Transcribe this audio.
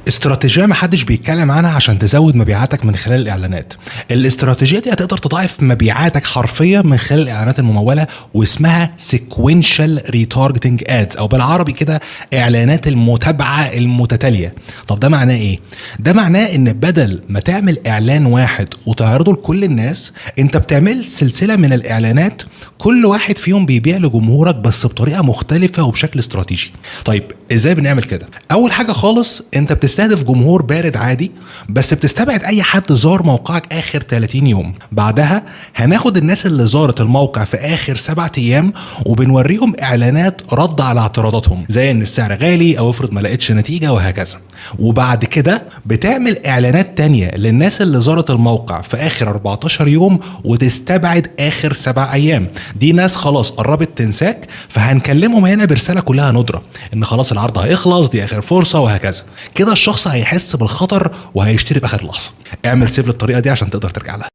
استراتيجية محدش بيتكلم عنها عشان تزود مبيعاتك من خلال الاعلانات. الاستراتيجية دي هتقدر تضاعف مبيعاتك حرفيا من خلال الاعلانات المموله، واسمها sequential retargeting ads، او بالعربي كده اعلانات المتابعة المتتاليه. طب ده معناه ايه؟ ده معناه ان بدل ما تعمل اعلان واحد وتعرضه لكل الناس، انت بتعمل سلسلة من الاعلانات كل واحد فيهم بيبيع لجمهورك بس بطريقة مختلفة وبشكل استراتيجي. طيب ازاي بنعمل كده؟ اول حاجة خالص، انت بتستهدف جمهور بارد عادي، بس بتستبعد اي حد زار موقعك اخر 30 يوم. بعدها هناخد الناس اللي زارت الموقع في اخر 7 ايام وبنوريهم اعلانات رد على اعتراضاتهم، زي ان السعر غالي او افرض ما لقيتش نتيجة وهكذا. وبعد كده بتعمل اعلانات تانية للناس اللي زارت الموقع في اخر 14 يوم وتستبعد اخر 7 ايام. دي ناس خلاص قربت تنساك، فهنكلمهم هنا برسالة كلها ندره ان خلاص العرض هيخلص، دي اخر فرصة وهكذا. كده الشخص هيحس بالخطر وهيشتري في اخر لحظه. اعمل save للطريقة دي عشان تقدر ترجع لها.